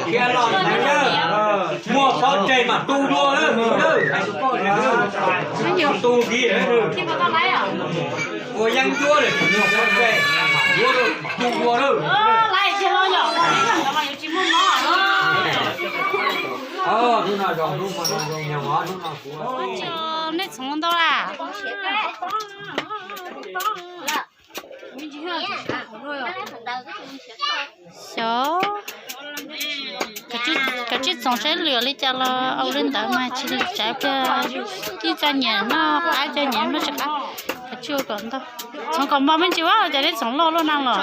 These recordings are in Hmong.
Thiab los ntawd, muaj pob tseg mas tu dua lawm, hais rau koj tias tu kiag. Ua yeeb ncuab lawm, muaj pob tseg, yuav tu dua lawm. Hnub no zoo, hnub no zoo, hnub no kuv. Nej txhoov ntau lawm. Xyov, kav tsij txhoov saib lwm li cas los ua li ntawd mas tsis li tsav pliag. Ib co nyiam noj qab, co nyiam noj tsis qab, kav tsij ua kom ntau. Txhoov kom npau me ntsis ua cas li txhoov loj loj na los.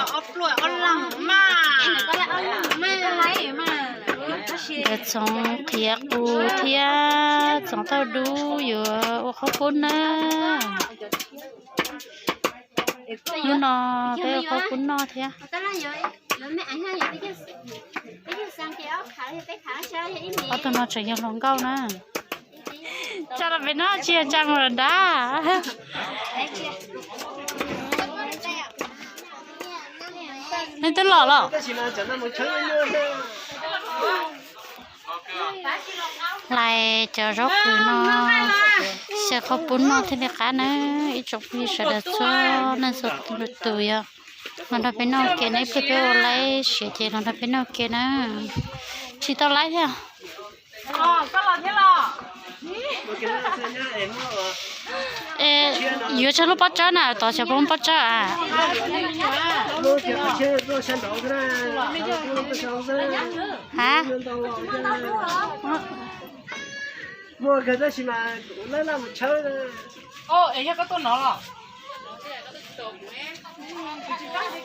Nkawd txhoov qhiav qus thiab txhoov tauj dub yuav ua qhaub poob na. Hnub no peb ua qhaub poob noj thiab. Ob tug no tseem yog hluas nkauj na. Tsa los pem no tsis yog tsa mus lawm nrad. Nej twb los los? Hlais cov zaub qhwv no, xyaw qhaub poob noj thiaj li qab na. Ib tsoom phooj ywg sawv daws txhua leej txhua tus yog los nrog peb noj ua ke na, ib pliag peb ua laib siav ces los nrog peb noj ua ke na. Tsis tau laib thiab. Yuav tsawg lub pob tsawb na, tod xyov puas muaj pob tsawb a. Ha?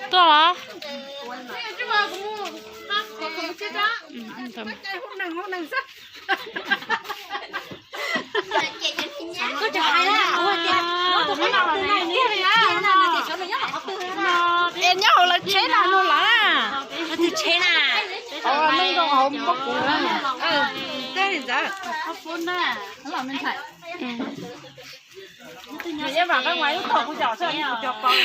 Tuaj los? Es nyob hauv lawv tsheb na, no lawm. Lawv twg tsheb na? Neej zoo hauv pob kuv. Tej li ntawd. Nws yeej vam qab nqa ib tog kuv cov xwb, kuv cov pov.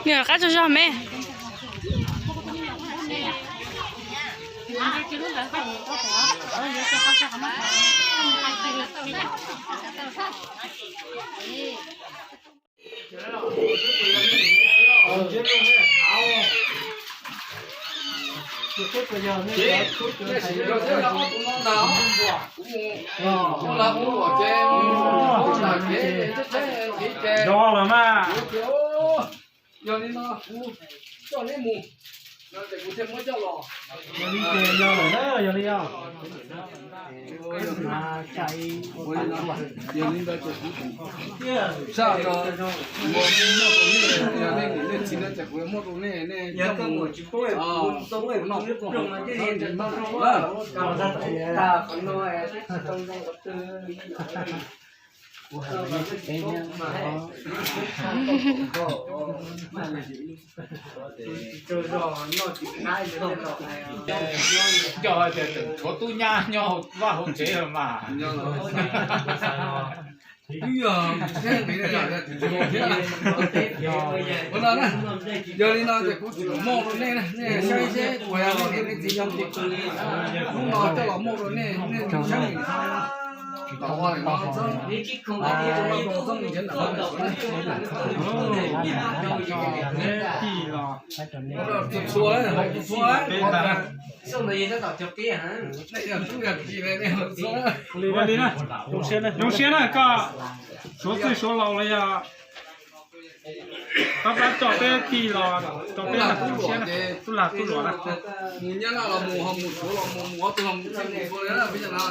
Nws qab tsaug zog me. Zoo lawm mas. Yog li no kuv coj neb mus, no ces kuv thiaj muab coj los. Yog li ces yog lawm na, yog li os. Yog li ntawd ces kuv saj no, yog nej niam nej txiv no ces kuv muab rau nej, nej coj mus. Coj tias tshuav tub nyab nyob hauv vaj hauv tsev mas. Yog li no ces kuv tsis muaj rau nej, nej saib seb kuv yog nej niam nej txiv yog tus twg, hnub no coj los muab rau nej, nej saib tau ua li no txhob, txhob mus nrhiav ntawm no. Txhua txhua, txhua txhua. Zoo siab na, koj suav txij suav laus los yog pab pab coj peb tij los rau peb tub lag tub luam na. Mus Nyab Laj los mus, ho mus Suav los mus, mus ob tug los mus, mus ua li na.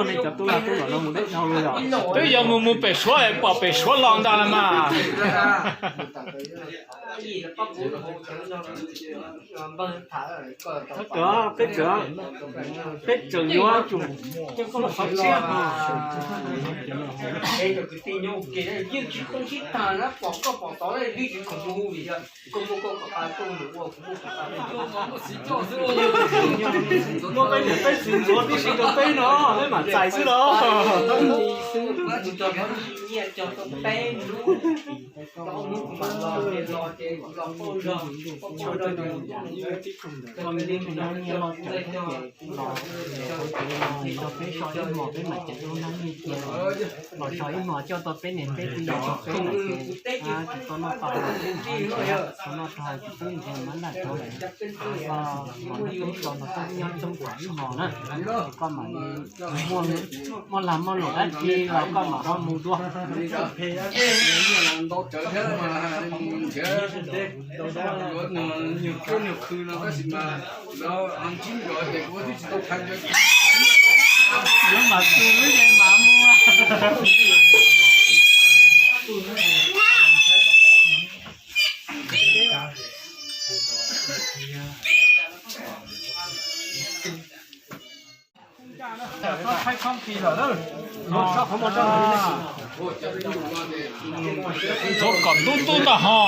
Nej cov tub lag tub luam no mus deb dhau los yog? Twb yog mus mus pem Suav es pom pem Suav los ntag los mas. Peb tseem, peb tseem yuav, muab peb niam peb txiv ntxuav tib si rau peb no, peb mam txais xwb los. Nyiaj los tseem thiab ces kuv los, nws nrog peb so ib hmos peb mam ceev lub hnab nyiaj cia, los so ib hmos coj tau peb niam peb txiv los tso peb lawm ces tsis tau noj tau, tsis tau noj tau tsis pub nrhiav mab ntaj rau lawm. Los peb so no peb nyob coob kawg ib hmos na, koj mam li muaj lag muaj luam dab tsi los koj mam ho mus dua. Ntau tsawv thiab mas mus nrhiav yuav nyuag kub nyuag khw no tab sis mas lawv ho ntsib nrov ces kuv twb tsis tau thaiv. Yuav mam tu lub yees mam mus. Ntxuav kom tub tub ntag ho.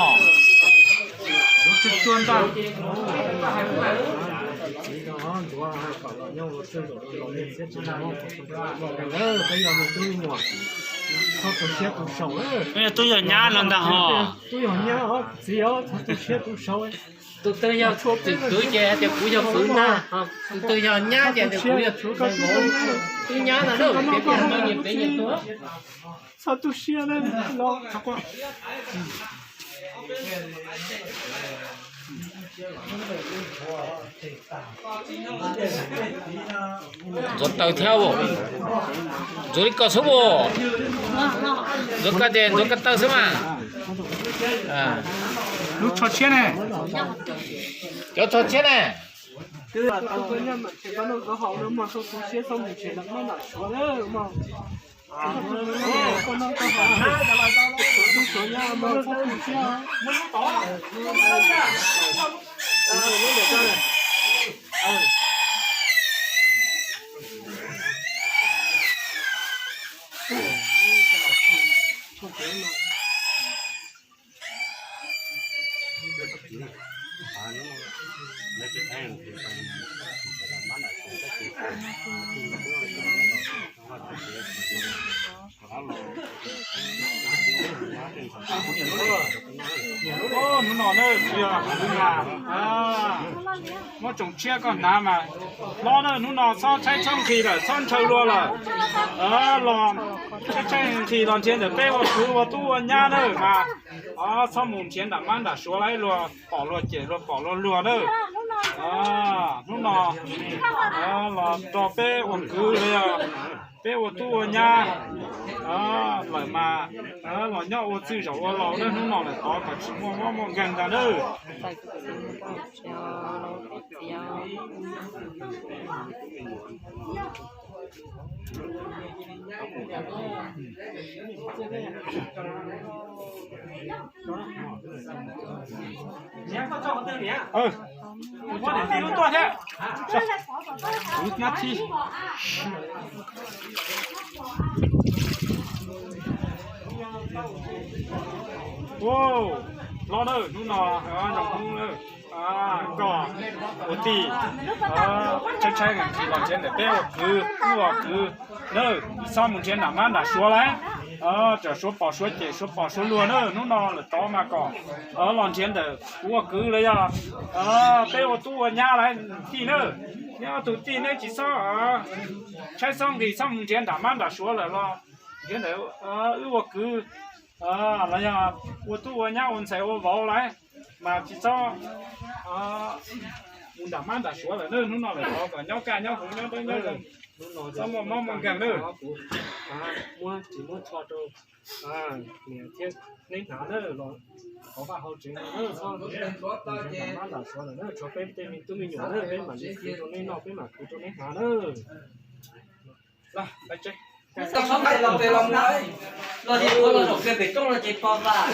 Tub yog nyab no ntag ho. Tub yog nyab, txiv, txhob tu siab tu sau. Tus twg yog tus kwv ces hais tias kuv yog kwv ntag, tus twg yog nyab ces kuv yog tub nyab no na, nyias peb nyias tug. Txhob tu siab los. Ntxuav taws thiab, ntxuav li ko xwb as. Ntxuav ko ces ntxuav ko taw xwb mas. Lub tsho tshiab ne, cov tsho tshiab ne. Hnub no na, muab tsoom tshiab koj hnav mas hlob na, hnub no txhob tshaib txhob nqhis lawm, txhob ntshaw luag lawm. Los tshaib tshaib nqhis los nrhiav ntawm peb ua kwv ua tub ua nyab na mas, txhob mus nrhiav nram mab nram suav lawm, luag pom luag cem luag pom luag luag na. Hnub no los nrog peb ua kwv los yog peb ua tub ua nyab lawm mas, los nyob ua txwj zaum ua laus na, hnub no lawm tod kom tsis muaj mob muaj nkeeg ntag na. Muab niam tij lub tuaj thiab. Kuv nyab tij. Hlob na, hnub no zoo hnub na, koj ua tij tshaib tshaib nqhis los nrhiav ntawm peb ua kwv, ua kwv na, txhob mus nrhiav nram mab nram suav lawm. Txawm suav pom suav cem suav pom suav luag na, hnub no lawm tod mas kom los nrhiav ntawm kuv ua kwv los yog peb ua tub ua nyab lawm tij na. Neb ob tug tij neb tsis txhob tshaib txhob nqhis txhob mus nrhiav nram mab nram suav lawm los nrhiav ntawm wb ua kwv los yog ua tub ua nyab ua ntxhais ua vauv lawm mas tsis txhob mus nram mab nram suav lawm na, hnub no lawm tod kom nyob kaj nyob huv nyob dawb nyob zoo, txhob muaj mob muaj nkeeg na. Muab tsis muab tsho rau niam thiab neb hnav na, los thov Vaj hauv tsev no na, txhob nrhiav nram mab nram suav lawm na, tshuav peb tej me tub me nyuam na, peb mam li khwv rau neb noj, peb mam khwv rau neb hnav na. Los, los pem los mus, los ua los zaum pem pem rooj no ces pom vas.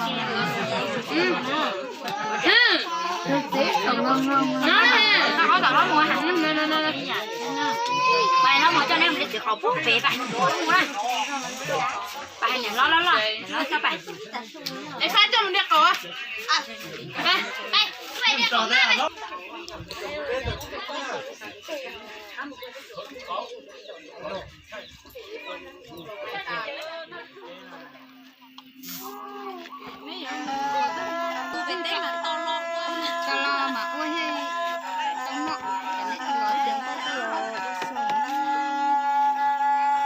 Pais los mus coj neb mus li txiv qaub pub pem pais mus na. Pais niam hlob loj loj, niam hlob coj pais. Es fab coj mus diav qaub. Cov los mas ua thiaj tau noj, cov neb los tias noj tau los ua xwb.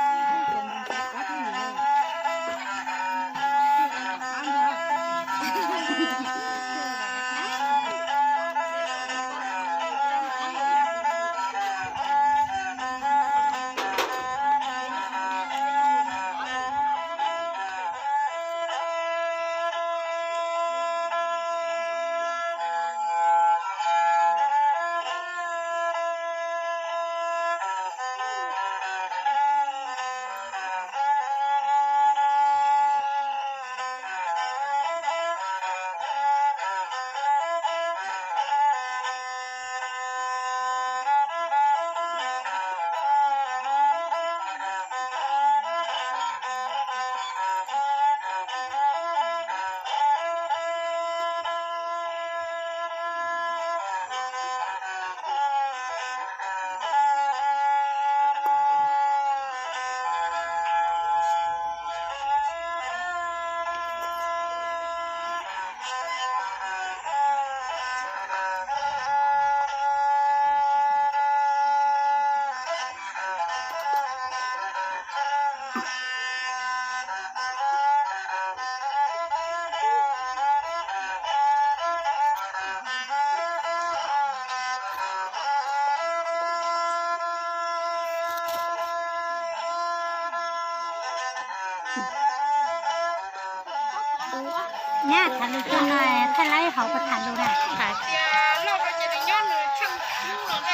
Nyab tham lus tuaj no, thaij laib hauv puas tham lus na.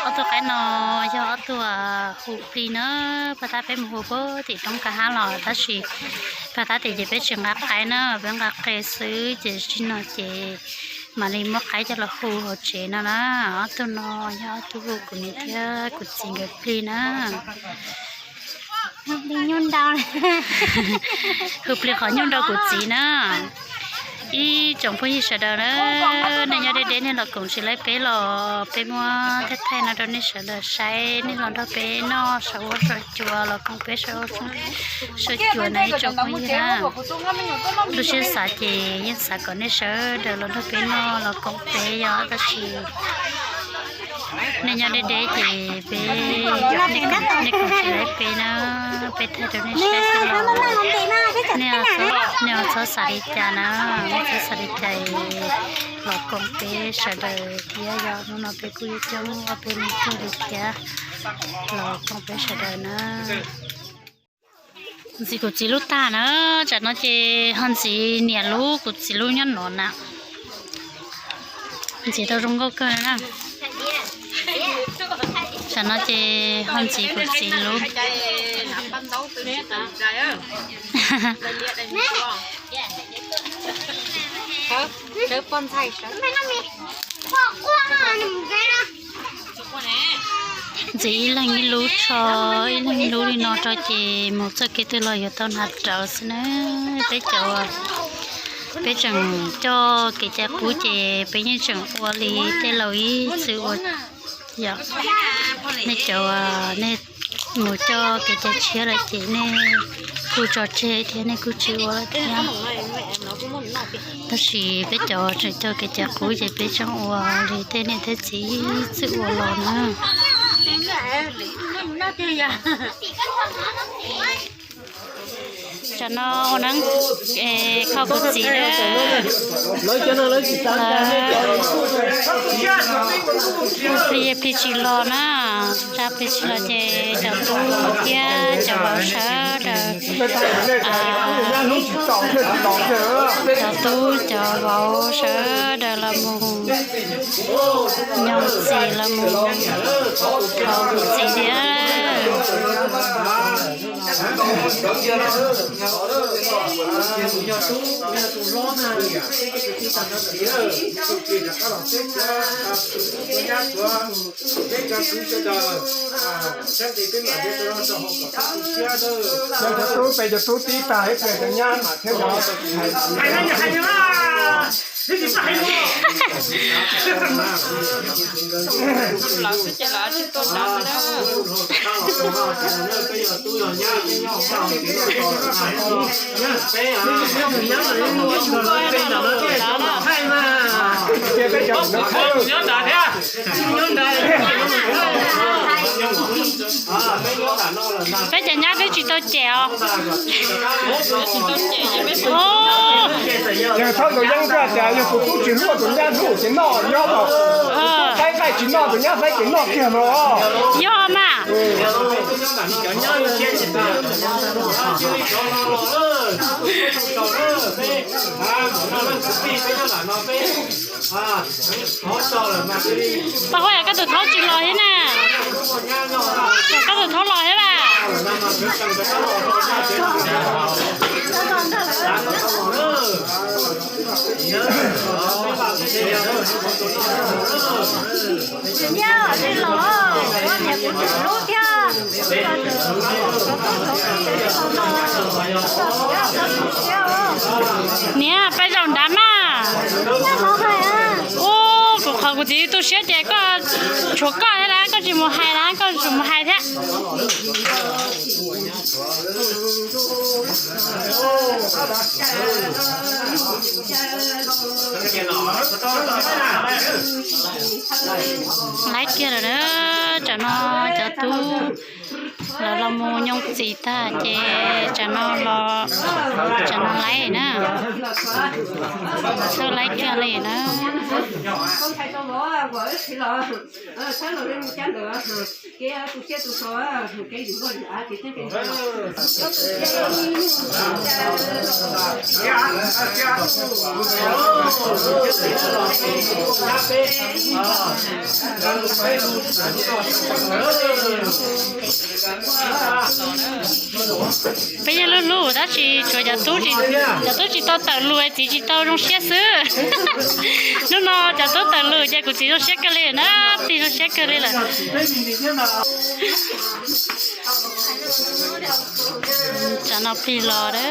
Ob tug qaib no yog ob tug hu plig na, pag tab peb mus hu puag tim roob ka hab los tab sis pag tab tim ces peb tsis nqa qaib na, peb nqa qe xwb ces tsis no ces mam li muab qaib coj los hu hauv tsev no na. Ob tug no yog ob tug hu kuv niam thiab kuv txiv nkawd plig na. Hu plig qhov nyuj nrau kuv txiv na. Ib tsoom phooj ywg sawv daws na, nej nyob deb deb nej los koom tsis laib peb los peb muab thaij thaij no rau nej sawv daws saib, nej los nrog peb noj saum huab saum cua los koom peb saum huab saum cua na ib tsoom phooj ywg na. Lub siab xav ces yeej xav kom nej sawv daws los nrog peb noj los koom peb yog tab sis nej nyob deb deb ces peb, nej koom tsis laib peb na, peb thaij rau nej saib xwb los nej txhob xav li cas na, nej txhob xav li cas los koom peb sawv daws thiab yog hnub no peb kuj yuav coob ob peb leeg tuaj li thiab los koom peb sawv daws na. Ntxiv kuv txiv lub tag na, tsam no ces ho ntxiv niam lub, kuv txiv lub nyob no na. Ntxiv tau zoo nkauj kawg na. Tsam no ces ho ntxiv kuv txiv lub. Ntxiv ib leeg ib lub tso, ib leeg ib lub li no rau ces mus txoj kev twg los yuav tau hnav rawv xwb na. Peb cov, peb tseem coj kev cai qub ces peb yeej tseem ua li tej laus ib txwm ua. Yog nej cov, nej mus coj kev cai tshiab lawm ces nej kuj tso tseg thiab nej kuj tsis ua lawm thiab. Tab sis peb cov tseem coj kev cai qub ces peb tseem ua li tej niam tej txiv ib txwm ua los na. Tsam no ua neeb kho kuv txiv na. Plig plig tsis los na, tsa plig tsis los ces cov tub thiab cov vauv sawv daws, cov tub cov vauv sawv daws los mus nyob txiv los mus thov kuv txiv thiab. Cov tub peb cov tub tib tag ib pliag cov nyab mam thiab cov. Peb cov nyab peb tsis tau cem os. Yawg thaub tus yeeb tias yog tus tub tsis hlub tus nyab hlub ces noj nyob mas. Faib nqaij tsis noj tus nyab faib ces noj kiag mas. Yog mas. Paj Huab, yog koj tus thaub tsis los thiab na. Yog koj tus thaub los thiab las. Niam, peb zaum nrad mas. Ub, kuv qhov kuv txiv tu siab ces koj, tshuav koj thiab las, koj tsis mus hais las, koj tsis mus hais thiab. Laib kiag lawm na, tsam no cov tub lawv los mus nyob txiv tag ces tsam no los, tsam no laib na. Txawj laib kiag li na. Peb yeej lub lub tab sis tshuav cov tub, cov tub tsis tau tawm lus, txiv tsis tau zoo siab xwb. Hnub no cov tub tawm lus ces kuv txiv zoo siab kawg li na, plig zoo siab kawg li lawm. Tsam no plig los a.